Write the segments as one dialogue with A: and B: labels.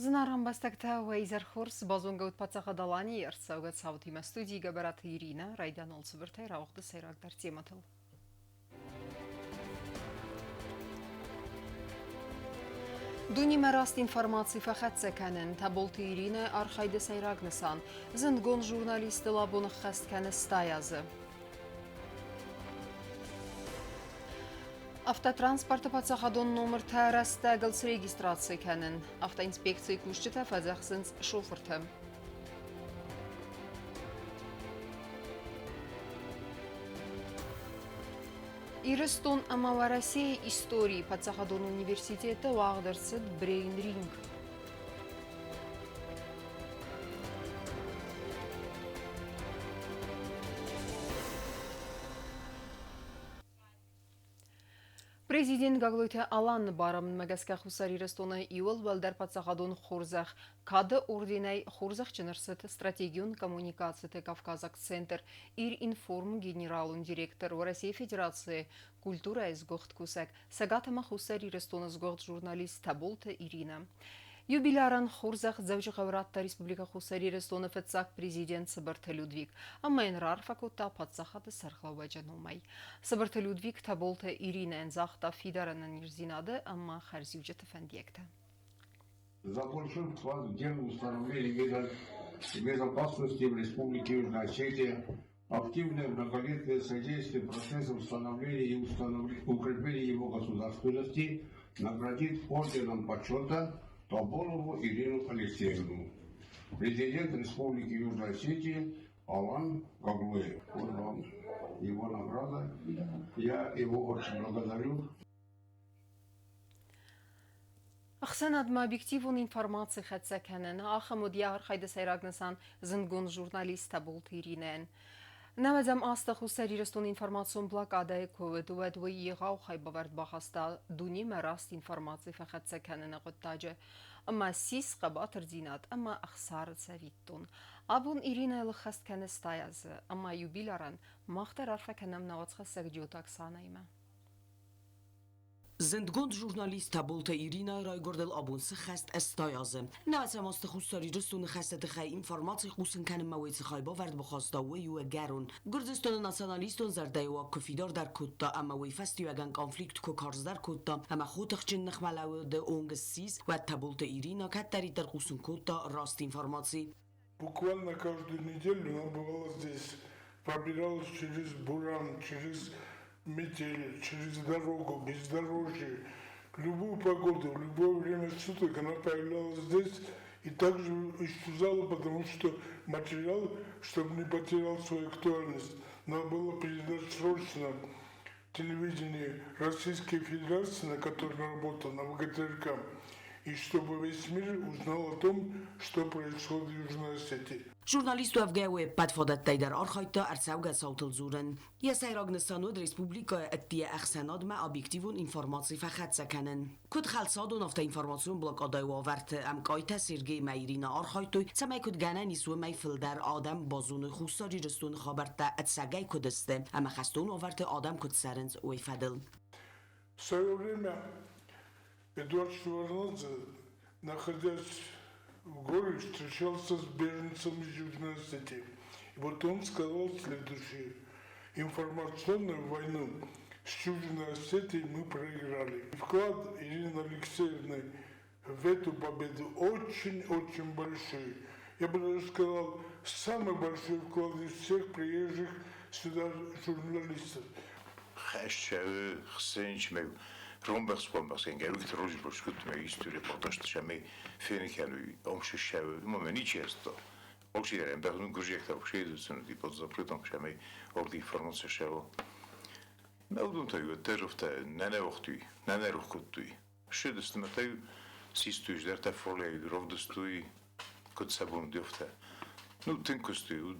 A: Зынаргъ ӕмбӕстӕгтӕ, уӕ изӕр хорз! Базонгӕ ут Паддзахад Аланийы ӕрцӕугӕ цаутимӕ студийы Гӕбӕраты Иринӕ, райдианон цыбыртӕй рауагъды сӕйрагдӕр темӕтыл. Дунемӕ раст информаци фӕхӕццӕ кӕнын Таболты Иринӕ архайды сӕйраг нысан. Зындгонд журналистыл абон ӕххӕст кӕны 100 азы. Автотранспорты паддзахадон номыртӕ рӕстӕгыл срегистраци кӕнын. Автоинспекцийы кусджытӕ фӕдзӕхсынц шофырты. Ирыстон ӕмӕ Уӕрӕсейы историйы паддзахадон университеты уагъд ӕрцыд брейн-ринг. Президент Гаглойты Аланы барамындмӕ гӕсгӕ Хуссар Ирыстоны иууыл уӕлдӕр паддзахадон хорзӕх Кады орденӕй хорзӕхджын ӕрцыд стратегион коммуникациты Кавказаг центр Ир-Информ генералон директор Уӕрӕсейы Федерацийы культурӕйы сгуыхт кусӕг Цӕгат ӕмӕ Хуссар Ирыстоны сгуыхт журналист Таболты Иринӕ. Юбилярӕн хорзӕх Дзӕуджыхъӕуы радта Республикӕ Хуссар Ирыстоны фыццаг президент Цыбырты Людвиг ӕмӕ йын раарфӕ кодта паддзахады сӕргълӕууӕджы номӕй. Цыбырты Людвиг Таболты Иринӕйӕн загъта фидар ӕнӕниздзинады ӕмӕ хӕрзиуджыты фӕндиӕгтӕ.
B: За большой вклад в дело установления безопасности в Республике Южная Осетия, активное многолетнее содействие процессам становления и укрепления его государственности наградит орденом почета Тоболову Ирину Алексеевну. Президент Республики Южная Осетия Алан Гаглоев. Вот вам его награда. Я его очень благодарю.
A: Ӕхсӕнадмӕ объективон информаци хӕццӕ кӕнын ахӕм уыд йӕ архайды сӕйраг нысан зындгонд журналист Таболты Иринӕйӕн. Нӕуӕдзӕм азты Хуссар Ирыстоны информацион блокадӕйы куы уыд, уӕд уый егъау хайбавӕрд бахаста дунемӕ раст информаци фӕхӕццӕ кӕныны хъуыддаджы ӕмӕ ссис хъӕбатырдзинад ӕмӕ ӕхсары цӕвиттон. Абон Иринӕ лыххӕст кӕны 100 азы ӕмӕ юбилярӕн мах дӕр арфӕ кӕнӕм нӕ уацхӕссӕг Джиоты Оксанӕимӕ.
C: Зындгонд журналист Таболты Иринӕйы райгуырдыл абон сыххӕст 80 азы. Нӕуӕдзӕм азты Хуссар Ирыстоны хӕсты тыххӕй информаци хъусын кӕнынмӕ уый цы хайбавӕрд бахаста, уый у ӕгӕрон. Гуырдзыстоны националистон зӕрдӕйыуаг куы фидардӕр кодта ӕмӕ уый фӕстиуӕгӕн конфликт куы карздӕр кодта ӕмӕ хотыхджын ныхмӕлӕуды онг ссис, уӕд Таболты Иринӕ кӕддӕриддӕр хъусын кодта раст информаци.
D: Буквально каждую неделю она бывала здесь, пробиралась через буран, через метель, через дорогу, бездорожье. В любую погоду, в любое время суток она появлялась здесь и также исчезала, потому что материал, чтобы не потерял свою актуальность, надо было передать срочно телевидении Российской Федерации, на котором работал, на ВГТРК, и чтобы весь мир узнал о том, что происходит в Южной Осетии.
C: Журналист уӕвгӕ уе ппӕт фадӕттӕй дӕр архайдта ӕрцӕугӕ цаутыл дзурын. Йӕ сӕйраг нысан уыд республикӕйы ӕддейӕ ӕхсӕнадмӕ объективон информаци фӕхӕццӕ кӕнын. Куыд хӕлцадон, афтӕ информацион блокадӕйы уавӕрты ӕмкъайтӕ Сергей ӕмӕ Ирина архайдтой, цӕмӕй куыд гӕнӕн ис, уымӕй фылдӕр адӕм базоной Хуссар Ирыстоны хабӕрттӕ ӕцӕгӕй куыд сты ӕмӕ хӕстон уавӕрты адӕм куыд цӕрынц, уый фӕдыл.
D: В свое время Эдуард Шеварднадзе, находясь в горе, встречался с беженцами из Южной Осетии. И вот он сказал следующее. Информационную войну с Южной Осетией мы проиграли. Вклад Ирины Алексеевны в эту победу очень-очень большой. Я бы даже сказал, самый большой вклад из всех приезжих сюда журналистов.
B: Хӕсчӕы хсенчмег ромбахс-бомбахс рожибошкутме истори феникелуй омшешевы моме ничесто. Окшидерем бахну гуржекта окшидуцну ди под запретом шаме орди информация шево. Меудунтаю терофте ненеохтуй, ненерухкуттуй. Шидустметаю систуй ждерте фолей ровдустуй кутсабун дюфте. Ну тинкустуй.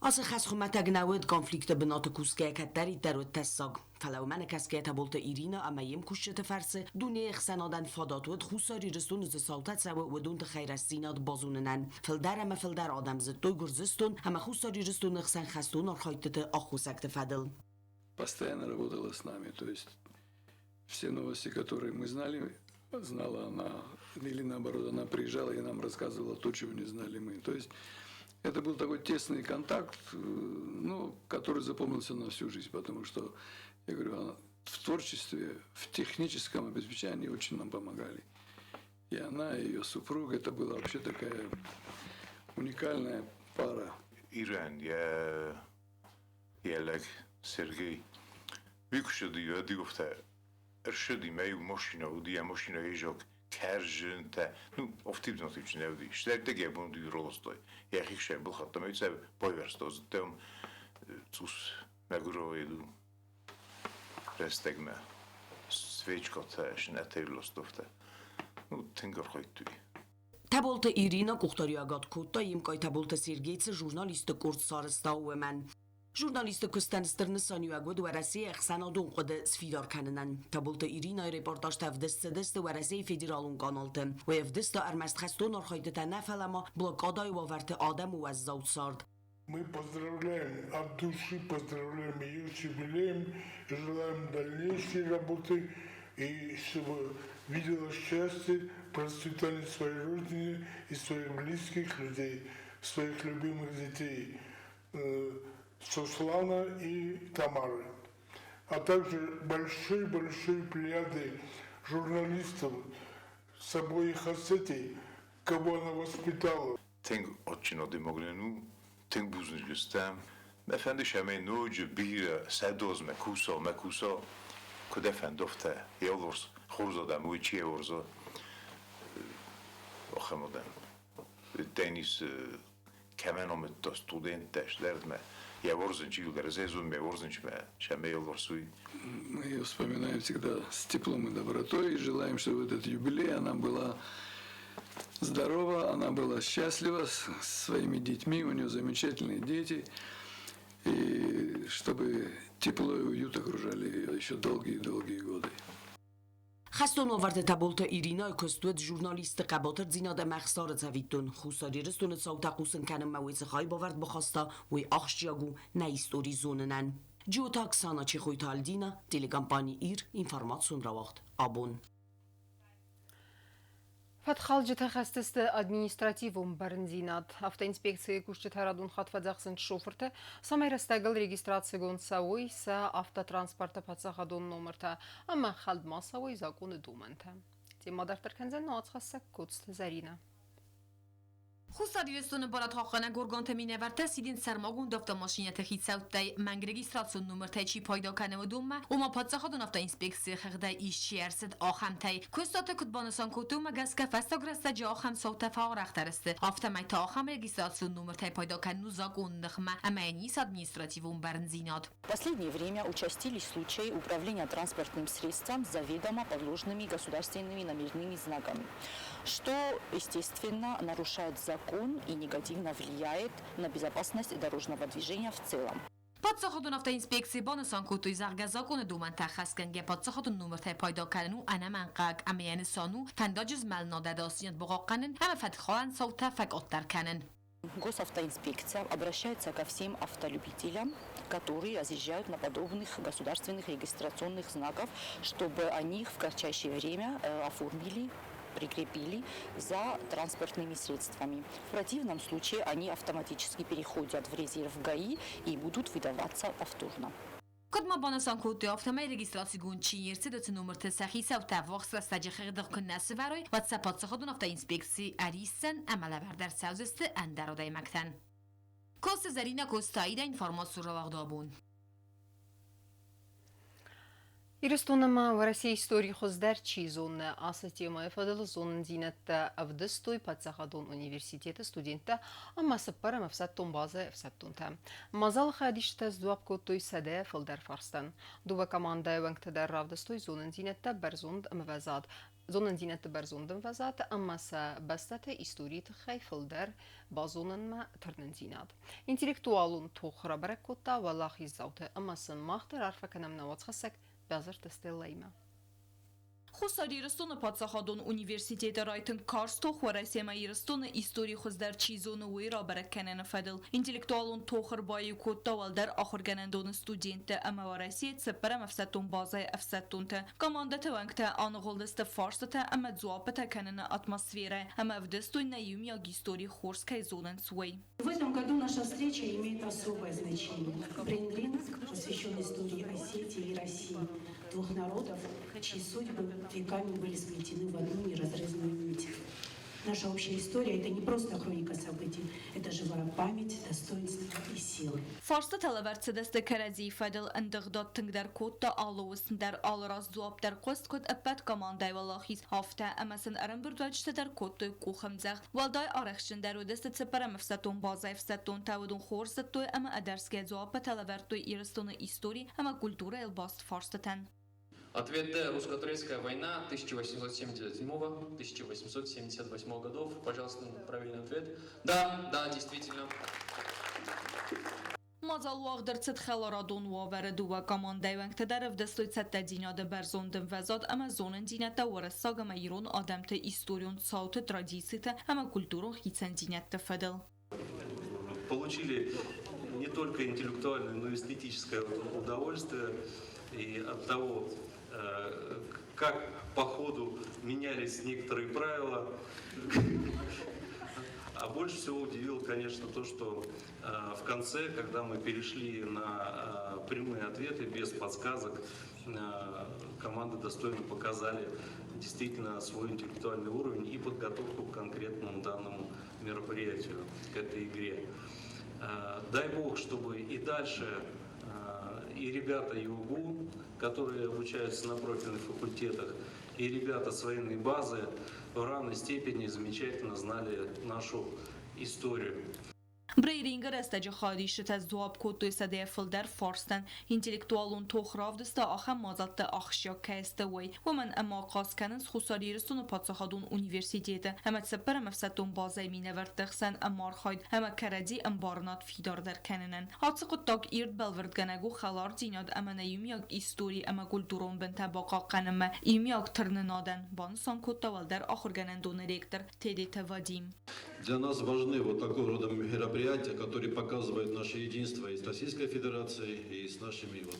C: Ацы хӕс хуымӕтӕг нӕ уыд конфликты бынаты кусгӕйӕ кӕддӕриддӕр уыд тӕссаг. Фӕлӕ уымӕ нӕкӕсгӕйӕ Таболты Иринӕ ӕмӕ йе мкусджыты фӕрцы дунейы ӕхсӕнадӕн фадат уыд Хуссар Ирыстоны цы цаутӕ цӕуы, уыдон тыххӕй рӕстдзинад базонынӕн. Фылдӕр ӕмӕ фылдӕр адӕм зыдтой Гуырдзыстон ӕмӕ Хуссар Ирыстоны хсӕн хӕстон архайдтыты аххосӕгты фӕдыл.
E: Постоянно работала с нами, то есть все новости, которые мы знали, знала она, или наоборот, она приезжала и нам рассказывала то, чего не знали мы. То есть это был такой тесный контакт, ну, который запомнился на всю жизнь, потому что, я говорю, она в творчестве, в техническом обеспечении очень нам помогали. И она, и ее супруг, это была вообще такая уникальная пара.
B: Ирен, йӕ лӕг Сергей. Уый куы ссыди, уӕд-иу афтӕ ӕрсыди, мӕ-иу машинӕ уыди, йӕ машинӕйы зӕгъ, кӕрзынтӕ, ну, афтид-афтид нӕ уыди. Стӕй йӕ бон уыди раластой. Йӕхи хсӕн былхатта, ӕмӕ сӕ байуӕрста, зыдтам цъус мӕгуырауӕй рӕстӕгмӕ свечкатӕ снӕтӕй ласта. Ну, тынг архайдтой.
C: Таболты Ирина къухдариуӕгад кодта йе мкъай Таболты Сергей цы журналистты къорд сарӕзта, уымӕн. Журналисты куыстӕн стыр нысаниуӕг уыд Уӕрӕсейы ӕхсӕнадон хъуыды сфидар кӕнынӕн. Таболты Иринайы репортажтӕ ӕвдыст цыдысты Уӕрӕсейы федералон каналты. Уый ӕвдыста ӕрмӕст хӕстон архайдтытӕ нӕ, фӕлӕ ма блокадӕйы уавӕрты адӕмы уӕззау цард.
D: Мы поздравляем от души, поздравляем ее с юбилеем, желаем дальнейшей работы и чтобы видела счастье, процветание своей родине и своих близких людей, своих любимых детей Сослана и Тамары, а также большие-большие плеяды журналистов с обоих Осетий, кого она воспитала.
B: Тынг адджын адӕймаг нын у, тынг бузныг стӕм. Мӕ фӕнды сӕмӕй ноджы бирӕ сӕдозмӕ куса, мӕ куса, куыд ӕфӕнды, афтӕ. Йӕ хорз адӕм, уый чи уарза, ахӕм адӕм. Теннис кӕмӕн амыдта студенттӕ, лӕрдмӕ, йӕ уарзын чи уылдӕр, зезунмӕ уарзынчмӕ, сӕмӕ йӕ уый.
E: Мы ее вспоминаем всегда с теплом и добротой и желаем, чтобы в этот юбилей она была здорова, она была счастлива с своими детьми, у нее замечательные дети, и чтобы тепло и уют окружали ее еще долгие-долгие годы.
C: Хӕстон уавӕрты Таболты Иринайы куыст уыд журналисты хъӕбатырдзинад ӕмӕ ӕхсары цӕвиттон. Хуссар Ирыстоны цаутӕ хъусын кӕнынмӕ уый цы хайбавӕрд бахаста, уый ахсджиаг у нӕ истори зонынӕн. Джиоты Оксана, Чехойты Альдина, телекомпани «Ир», информацион рауагъд «Абон».
A: Фӕткхалджытӕ хӕсдзысты административон бӕрндзинад. Автоинспекцийы кусджытӕ радон хатт фӕдзӕхсынц шофырты, цӕмӕй рӕстӕгыл регистрацигонд цӕуой сӕ автотранспорты паддзахадон номыртӕ ӕмӕ хӕлд ма цӕуой законы домӕнтӕ. Темӕ дарддӕр кӕндзӕн нӕ уацхӕссӕг Коцты Зӕринӕ.
F: Хуссар Ирыстоны барадхъахъхъӕнӕг органты минӕвӕрттӕ сидынц сӕрмагонд автомашинӕты хицӕуттӕй мӕнг регистрацион номыртӕй чи пайда кӕны, уыдонмӕ, ома паддзахадон автоинспекцийы хыгъдӕй ист чи ӕрцыд, ахӕмтӕй. Куыстуаты куыд банысан кодтой, уымӕ гӕсгӕ фӕстаг рӕстӕджы ахӕм цаутӕ фӕарӕхдӕр сты. Афтӕмӕй та ахӕм регистрацион номыртӕй пайда кӕнын у законы ныхмӕ ӕмӕ йын ис административон бӕрндзинад.
G: В последнее время участились случаи управления транспортным средством с заведомо подложными государственными номерными знаками, что, естественно, нарушает закон и негативно влияет на безопасность дорожного движения в целом.
F: Паддзахадон автоинспекцийы банысан кодтой, зӕгъгӕ, законы домӕнтӕ ӕххӕстгӕнгӕ паддзахадон номыртӕй пайда кӕнын у ӕнӕмӕнгхъӕуӕг ӕмӕ йӕ нысан у фӕндаджы змӕлынады ӕдасдзинад бахъахъхъӕнын ӕмӕ фӕткхалӕн цаутӕ фӕкъаддӕр кӕнын.
G: Госавтоинспекция обращается ко всем автолюбителям, которые разъезжают на подобных государственных регистрационных знаков, чтобы они их в кратчайшее время оформили, прикрепили за транспортными средствами. В противном случае они автоматически переходят в резерв ГАИ и будут выдаваться повторно.
F: Куыд ма банысан кодтой, афтӕмӕй регистрацигонд чи не рцыд, уыцы номырты сӕ хицӕуттӕ ӕввахс рӕстӕджы хыгъды куы нӕ сывӕрой, уӕд сӕ паддзахадон автоинспекци ӕрисдзӕн ӕмӕ лӕвӕрд ӕрцӕудзысты ӕндӕр адӕймӕгтӕн. Коцты Зӕринӕ, Коцты Аидӕ, информацион рауагъд «Абон».
A: Ирыстон ӕмӕ Уӕрӕсейы истори хуыздӕр чи зоны, ацы темӕйы фӕдыл зонындзинӕдтӕ ӕвдыстой паддзахадон университеты студенттӕ ӕмӕ цыппӕрӕм ӕфсӕддон базӕйы ӕфсӕддонтӕ. Мадзалы хайадисджытӕ сдзуапп кодтой 100 фылдӕр фарстӕн. Дыууӕ командӕйы уӕнгтӕ дӕр равдыстой зонындзинӕдты бӕрзонд ӕмвӕзад ӕмӕ сӕ бӕстӕты историйы тыххӕй фылдӕр базонынмӕ тырнындзинад. Интеллектуалон тох рабӕрӕг кодта уӕлахиздзауты ӕмӕ сын мах дӕр арфӕ кӕнӕм нӕ уацхӕссӕг Бязырты Стеллаимӕ.
H: Хуссар Ирыстоны паддзахадон университеты райтынг карз тох Уӕрӕсе ӕмӕ Ирыстоны истори хуыздӕр чи зоны, уый рабӕрӕг кӕныны фӕдыл. Интеллектуалон тох ӕрбаиу кодта уӕлдӕр ахуыргӕнӕндоны студенттӕ ӕмӕ Уӕрӕсейы цыппӕрӕм ӕфсӕддон базӕйы ӕфсӕддонтӕ. Командӕты уӕнгтӕ аныгъуылдысты фарстытӕ ӕмӕ дзуаппытӕ кӕныны атмосферӕйы ӕмӕ ӕвдыстой нӕ иумиаг истори хорз кӕй зонынц, уый.
I: В этом году наша встреча имеет особое значение. Брейн-ринг посвящен истории Осетии и России, двух народов, чьи судьбы веками были сплетены в одну неразрывную нить. Наша общая история – это не просто хроника событий, это живая память, достоинство и силы.
H: Фарстытӕ лӕвӕрд цыдысты кӕрӕдзийы фӕдыл, ӕндыгъдад тынгдӕр кодта алы уысм дӕр, алы раст дзуапп дӕр хъуыст куыд ӕппӕт командӕйы уӕлахиз, афтӕ, ӕмӕ сын ӕрӕмбырдуӕвджытӕ дӕр кодтой къухӕмдзӕгъд. Уӕлдай арӕхстджындӕр уыдысты цыппӕрӕм ӕфсӕддон базӕйы ӕфсӕддонтӕ, уыдон хорз зыдтой ӕмӕ ӕдӕрсгӕ дзуаппытӕ лӕвӕрдтой Ирыстоны истори ӕмӕ культурӕйыл баст фарстытӕн.
J: Ответ Д. Русско-турецкая война 1877-1878 годов. Пожалуйста, правильный ответ. Да, да, действительно.
H: Мадзал уагъд ӕрцыд хӕларадон уавӕры дыууӕ командӕйы уӕнгтӕ дӕр ӕвдыстой цӕттӕдзинады бӕрзонд ӕмвӕзад ӕмӕ зонындзинӕдтӕ уӕрӕсаг ӕмӕ ирон адӕмты историон цауты, традициты ӕмӕ культурон хицӕндзинӕдты фӕдыл.
K: Получили не только интеллектуальное, но и эстетическое удовольствие и от того, как по ходу менялись некоторые правила. А больше всего удивило, конечно, то, что в конце, когда мы перешли на прямые ответы без подсказок, команды достойно показали действительно свой интеллектуальный уровень и подготовку к конкретному данному мероприятию, к этой игре. Дай бог, чтобы и дальше и ребята ЮГУ, которые обучаются на профильных факультетах, и ребята с военной базы в равной степени замечательно знали нашу историю.
H: Брейн-рингы рӕстӕджы хайадисджытӕ сдзуапп кодтой сӕдӕйӕ фылдӕр фарстӕн. Интеллектуалон тох равдыста ахӕм мадзӕлттӕ ахсджиаг кӕй сты, уый. Уымӕн ӕмӕ ахъаз кӕнынц Хуссар Ирыстоны паддзахадон университеты ӕмӕ цыппӕрӕм ӕфсӕддон базӕйы минӕвӕртты хсӕн ӕмархайд ӕмӕ кӕрӕдзи ӕмбарынад фидардӕр кӕнынӕн. Ацы хъуыддаг ирд бӕлвырдгӕнӕг у хӕлардзинад ӕмӕ нӕ иумиаг истори ӕмӕ культурон бынтӕ бахъахъхъӕнынмӕ иумиаг тырнынадӕн, банысан кодта уӕлдӕр ахуыргӕнӕндоны ректор Тедеты Вадим.
L: Для нас важны вот такого рода мероприятия, которые показывают наше единство и с Российской Федерацией, и с нашими вот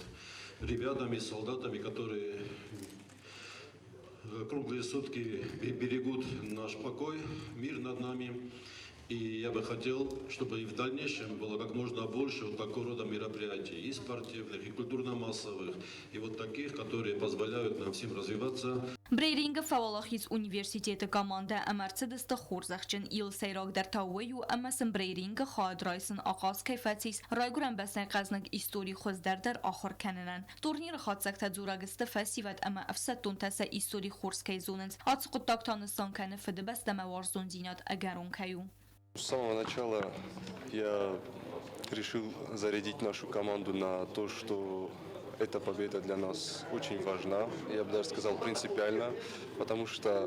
L: ребятами, солдатами, которые круглые сутки берегут наш покой, мир над нами. И я бы хотел, чтобы и в дальнейшем было как можно больше вот такого рода мероприятий, и спортивных, и культурно-массовых, и вот таких, которые позволяют нам всем развиваться.
H: Брейн-рингы фӕуӕлахиз университеты командӕ ӕмӕ ӕрцыдысты хорзӕхджын. Иыл сӕйрагдӕр та уый у, ӕмӕ сын брейн-рингы хайад райсын ахъаз кӕй фӕцис райгуырӕн бӕстӕйы хъӕзныг истори хуыздӕр дӕр ахуыр кӕнынӕн. Турниры хатдзӕгтӕ дзурӕг сты фӕсивӕд ӕмӕ ӕфсӕддонтӕ сӕ истори хорз кӕй зонынц. Ацы хъуыддаг та нысан кӕны Фыдыбӕстӕмӕ уарзондзинад ӕгӕрон кӕй у.
M: С самого начала я решил зарядить нашу команду на то, что эта победа для нас очень важна, я бы даже сказал принципиально, потому что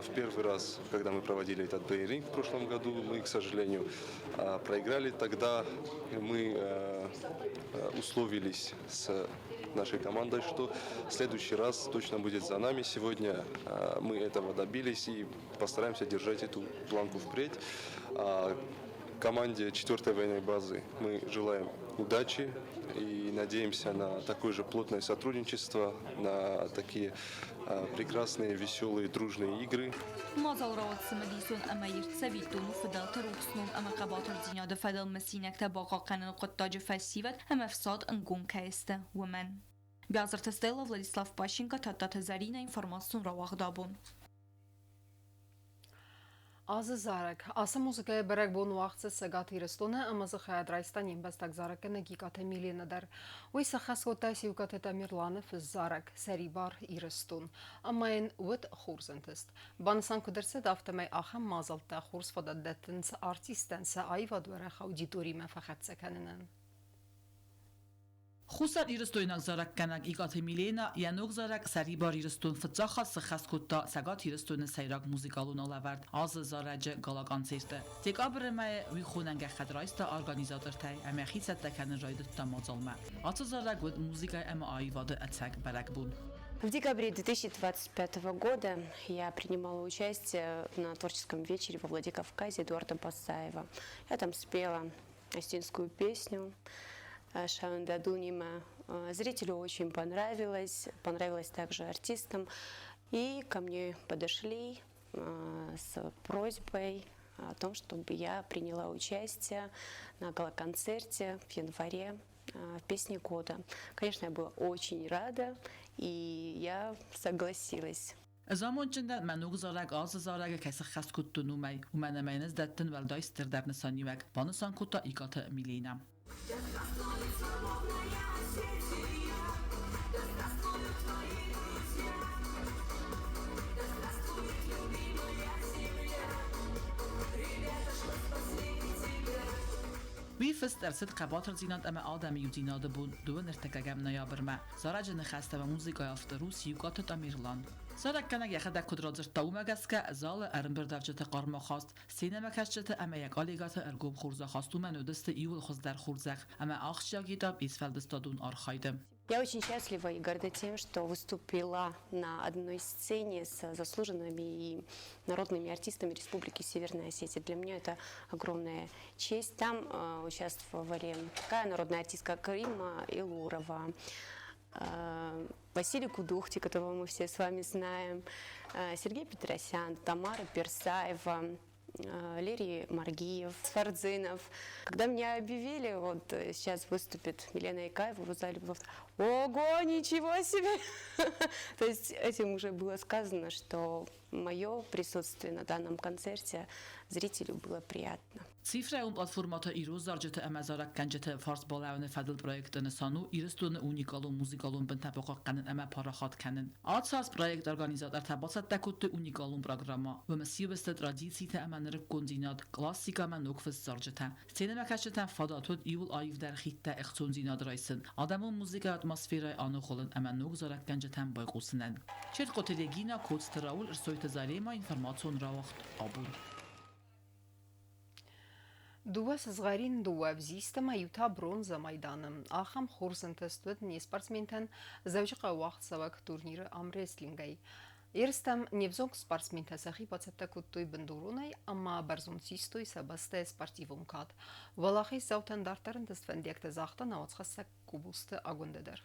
M: в первый раз, когда мы проводили этот брейн-ринг в прошлом году, мы, к сожалению, проиграли. Тогда мы условились с нашей командой, что в следующий раз точно будет за нами. Сегодня мы этого добились и постараемся держать эту планку впредь. А команде 4-й военной базы мы желаем удачи и надеемся на такое же плотное сотрудничество, на такие прекрасные, веселые, дружные игры.
H: Мадзал рауад цымыдисон ӕмӕ ирд цӕвиттон у фыдӕлты рухс ном ӕмӕ хъӕбатырдзинады фӕдыл мысинӕгтӕ бахъахъхъӕныны хъуыддаджы фӕсивӕд ӕмӕ ӕфсад ӕнгом кӕй сты, уымӕн. Биазырты Стелла, Владислав Пащенко, Тадтаты Зӕринӕ, информацион рауагъд абон.
A: Азы зарӕг. Ацы музыкӕйы бӕрӕгбон уагъд цыд Цӕгат Ирыстоны ӕмӕ дзы хайад райста не мбӕстаг зарӕггӕнӕг Икъаты Миленӕ дӕр. Уый сӕххӕст кодта Сиукъаты Тамерланы фыд-зарӕг «Сӕрибар Ирыстон» ӕмӕ йын уыд хорз ӕнтыст. Банысан куыд ӕрцыд, афтӕмӕй ахӕм мадзӕлттӕ хорз фадат дӕттынц артисттӕн сӕ аивад уӕрӕх аудиторимӕ фӕхӕццӕ кӕнынӕн.
N: Хуссар-Ирыстойнаг зарӕггӕнӕг Икъаты Милена йӕ ног зарӕг «Сӕрибар Ирыстон» фыццаг хатт сыххӕст кодта Цӕгат Ирыстоны сӕйраг музыкалон алӕвӕрд «Азы зарӕджы» гала-концерты. Декабры мӕйы уый хонӕн гӕххӕтт райста организатортӕй ӕмӕ хи цӕттӕ кӕнын райдыдта мадзалмӕ. Ацы зарӕг уыд музыкӕ ӕмӕ аивады ӕцӕг бӕрӕгбон.
O: В декабре 2025 года я принимала участие на творческом вечере во Владикавказе Эдуарда Басаева. Я там спела осетинскую песню «Шаунда Дунима». Зрителю очень понравилось, понравилось также артистам. И ко мне подошли с просьбой о том, чтобы я приняла участие на гала-концерте в январе в «Песне года». Конечно, я была очень рада, и я согласилась.
N: Ez амондджындӕн мӕ ног зарӕг ацы зарӕгы кӕй сӕххӕст кодтон, уымӕй, уымӕн ӕмӕ йын ӕз дӕттын уӕлдай стырдӕр нысаниуӕг, банысан кодта Икъаты Миленӕ. Уый фыст ӕрцыд Хъӕбатырдзинад ӕмӕ адӕмы иудзинады бон дыууын ӕртыккӕгӕм ноябрмӕ. Зарӕджы ныхӕстӕ ӕмӕ музыкӕйы автор у Сиукъаты Тамерлан. Зарӕггӕнӕг йӕхӕдӕг куыд радзырдта, уымӕ гӕсгӕ залы ӕрӕмбырдуӕвджыты хъарм ахаст, сценӕмӕкӕсджыты ӕмӕ йӕ коллегӕты ӕргом хорзахаст уымӕн уыдысты иууыл хуыздӕр хорзӕх ӕмӕ ахсджиаг этап йе сфӕлдыстадон архайды.
O: Я очень счастлива и горда тем, что выступила на одной сцене с заслуженными и народными артистами Республики Северная Осетия. Для меня это огромная честь. Там участвовали такая народная артистка, как Римма Илурова, Василий Кудухти, которого мы все с вами знаем, Сергей Петросян, Тамара Персаева, Лерий Маргиев, Сфардзинов. Когда меня объявили, вот сейчас выступит Милена Икаева, в зале было: «Ого, ничего себе!» То есть этим уже было сказано, что мое присутствие на данном концерте зрителю было приятно.
N: Цифрӕйон платформӕтӕ ирон зарджыты ӕмӕ зарӕггӕнджыты фарс балӕууыны фӕдыл проекты нысан у Ирыстоны уникалон музыкалон бынтӕ бахъахъхъӕнын ӕмӕ парахат кӕнын. Ацы аз проекты организатортӕ бацӕттӕ кодтой уникалон программӕ. Уым сиу сты традицитӕ ӕмӕ нырыккондзинад, классикӕ ӕмӕ ногфыст зарджытӕ. Сценӕмӕкӕсджытӕн фадат уыд иууыл аивдӕр хидтӕ ӕхцондзинад райсын, адӕмон музыкӕйы атмосферӕйы аныгъуылын ӕмӕ ног зарӕггӕнджытӕм байхъусынӕн. Четкъоты Регина, Коцты Рауль, Ӕрсойты Заремӕ, информацион рауагъд «Абон».
A: Дыууӕ сызгъӕрин, дыууӕ ӕвзист ӕмӕ иу та бронзӕ майданы. Ахӕм хорз ӕнтыст уыд не спортсментӕн Дзӕуджыхъӕуы уагъдцӕуӕг турниры армрестлингӕй. Ерыстӕм не взонг спортсментӕ сӕхи бацӕттӕ кодтой бындуронӕй ӕмӕ бӕрзонд систой сӕ бӕстӕйы спортивон кад. Уӕлахиздзаутӕн дарддӕр ӕнтыстфӕндиӕгтӕ загъта науӕдзхӕссӕг Кубусты Агуындӕ дӕр.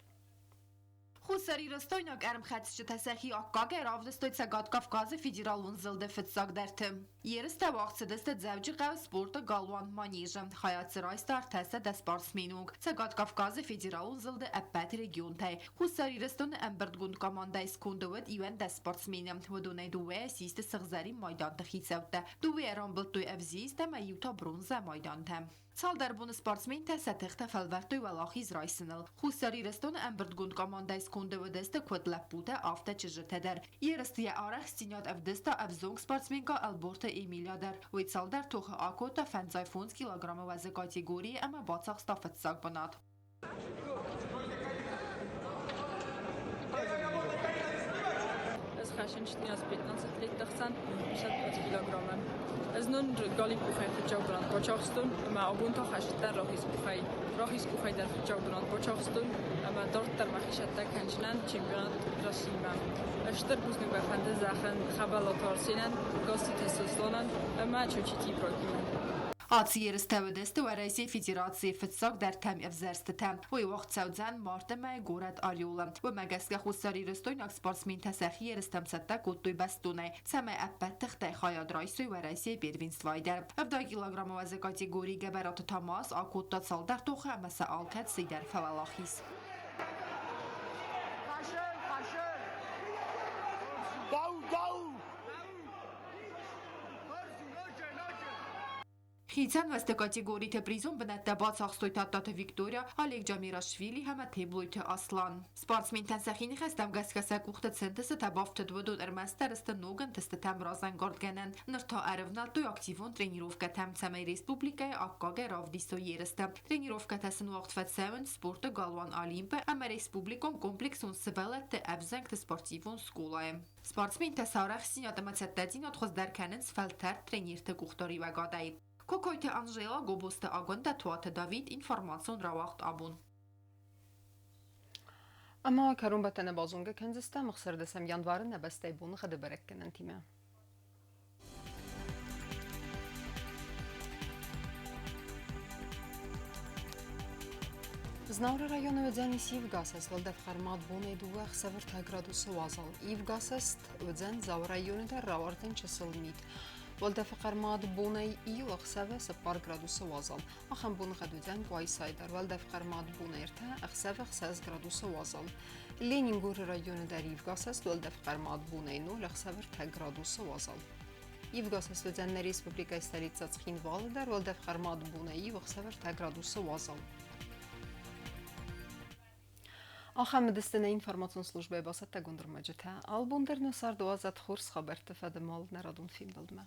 F: Хуссарирыстойнаг ӕрмхӕцджытӕ сӕхи аккагӕй равдыстой Цӕгат Кавказы федералон зылды фыццагдӕрты. Ерыстӕ уагъд цыдысты Дзӕуджыхъӕуы спорты галуан Манежы. Хайад дзы райста 300 спортсмены онг Цӕгат Кавказы федералон зылды ӕппӕт регионтӕй. Хуссар Ирыстоны ӕмбырдгонд командӕйы сконды уыд 11 спортсмены. Уыдонӕй дыууӕйӕ систы сыгъзӕрин майданты хицӕуттӕ, дыууӕйӕ рамбылдтой ӕвзист ӕмӕ иу та бронзӕ майдантӕ. Цалдӕр боны спортсментӕ сӕ тыхтӕ фӕлвӕрдтой уӕлахиз райсыныл. Хуссар Ирыстоны ӕмбырдгонд командӕйы сконды уыдысты куыд лӕппутӕ, афтӕ чызджытӕ дӕр. Ерысты йӕ арӕхстдзинад ӕвдыста ӕвзонг спортсменкӕ Ӕлборты Эмилия дӕр. Уый цалдӕр тохы акодта 55 килограммы уӕзы категорийы ӕмӕ бацахста фыццаг бынат.
P: Ez хӕсынчытӕ 15 лет ӕхсӕн 55 килограммы. Знон гали къухӕй фыццаг бынат бацахстон ӕмӕ абон та хӕсыдтӕн рахиз къухӕй. Рахиз къухӕй дӕр фыццаг бынат бацахстон ӕмӕ дарддӕр мӕхи цӕттӕ кӕндзынӕн чемпионат Российмӕ. Стыр бузныг мӕ фӕнды зӕгъын Хӕбӕлаты Арсенӕн, Гасситы Сосланӕн ӕмӕ Чочити Ибрагимӕн.
F: Ацы ерыстӕ уыдысты Уӕрӕсейы Федерацийы фыццагдӕртӕм ӕвзӕрстытӕ. Уый уагъд цӕудзӕн марты мӕйы горӕт Орелы. Уымӕ гӕсгӕ хуссарирыстойнаг спортсментӕ сӕхи ерыстӕм цӕттӕ кодтой бӕстонӕй, цӕмӕй ӕппӕт тыхтӕй хайад райсой Уӕрӕсейы первенствойы дӕр. 70 килограммы уӕзы категорийы Гӕбӕраты Тамаз акодта цалдӕр тохы ӕмӕ сӕ алкӕцыйы дӕр фӕуӕлахиз. Хицӕн уӕзты категориты призон бынӕттӕ бацахстой Тадтаты Виктория, Олег Джамирашвили ӕмӕ Теблойты Аслан. Спортсментӕн сӕхи ныхӕстӕм гӕсгӕ сӕ къухты центы цытӕ бафтыд, уыдон ӕрмӕстдӕр сты ног ӕнтыстытӕм разӕнгардгӕнӕн. Ныр та ӕрывнӕлдтой активон тренировкӕтӕм, цӕмӕй республикӕйы аккагӕй равдисой ерыстӕ. Тренировкӕтӕ сын уагъд фӕцӕуынц спорты галуан Олимп-ы ӕмӕ республикон комплексон сывӕллӕтты ӕвзӕнгты спортивон скъолайы. Спортсментӕ сӕ арӕхстдзинад ӕмӕ цӕттӕдзинад хуыздӕр кӕнынц фӕлтӕрд тренерты къухдариуӕгадӕй. Кокойты Анжела, Гобозты Агуындӕ, Туаты Давид, информацион рауагъд абон.
A: Ӕмӕ кӕронбӕттӕны базонгӕ кӕндзыстӕм 16 январы нӕ бӕстӕйы боныгъӕды бӕрӕггӕнӕнтимӕ. Знауыры районы уыдзӕнис ивгӕсӕст, уӕлдӕф хъӕрмад бонӕй 2 ӕхсӕвы 3 градусы уазал. Ивгӕсӕст уыдзӕн Дзауы районы дӕр, рауардзӕн чысыл мит. Уӕлдӕфы хъӕрмад бонӕй 1 ӕхсӕвы 4 градусы уазал. Ахӕм боныгъӕд уыдзӕн Къуайсайы дӕр. Уӕлдӕф хъӕрмад бонӕй 3, ӕхсӕвы 6 градусы уазал. Ленингоры районы дӕр ивгӕсӕст, уӕлдӕф хъӕрмад бонӕй 0, ӕхсӕвы 3 градусы уазал. Ивгӕсӕст уыдзӕн нӕ республикӕйы столицӕ Цхинвалы дӕр, уӕлдӕф хъӕрмад бонӕй 1, ӕхсӕвы 3 градусы уазал. Ахӕм уыдысты нӕ информацион службӕйы бацӕттӕгонд ӕрмӕджытӕ. Албон дӕр нӕ царды уадзӕд хорз хабӕртты фӕдымал нӕ радон фембӕлдмӕ.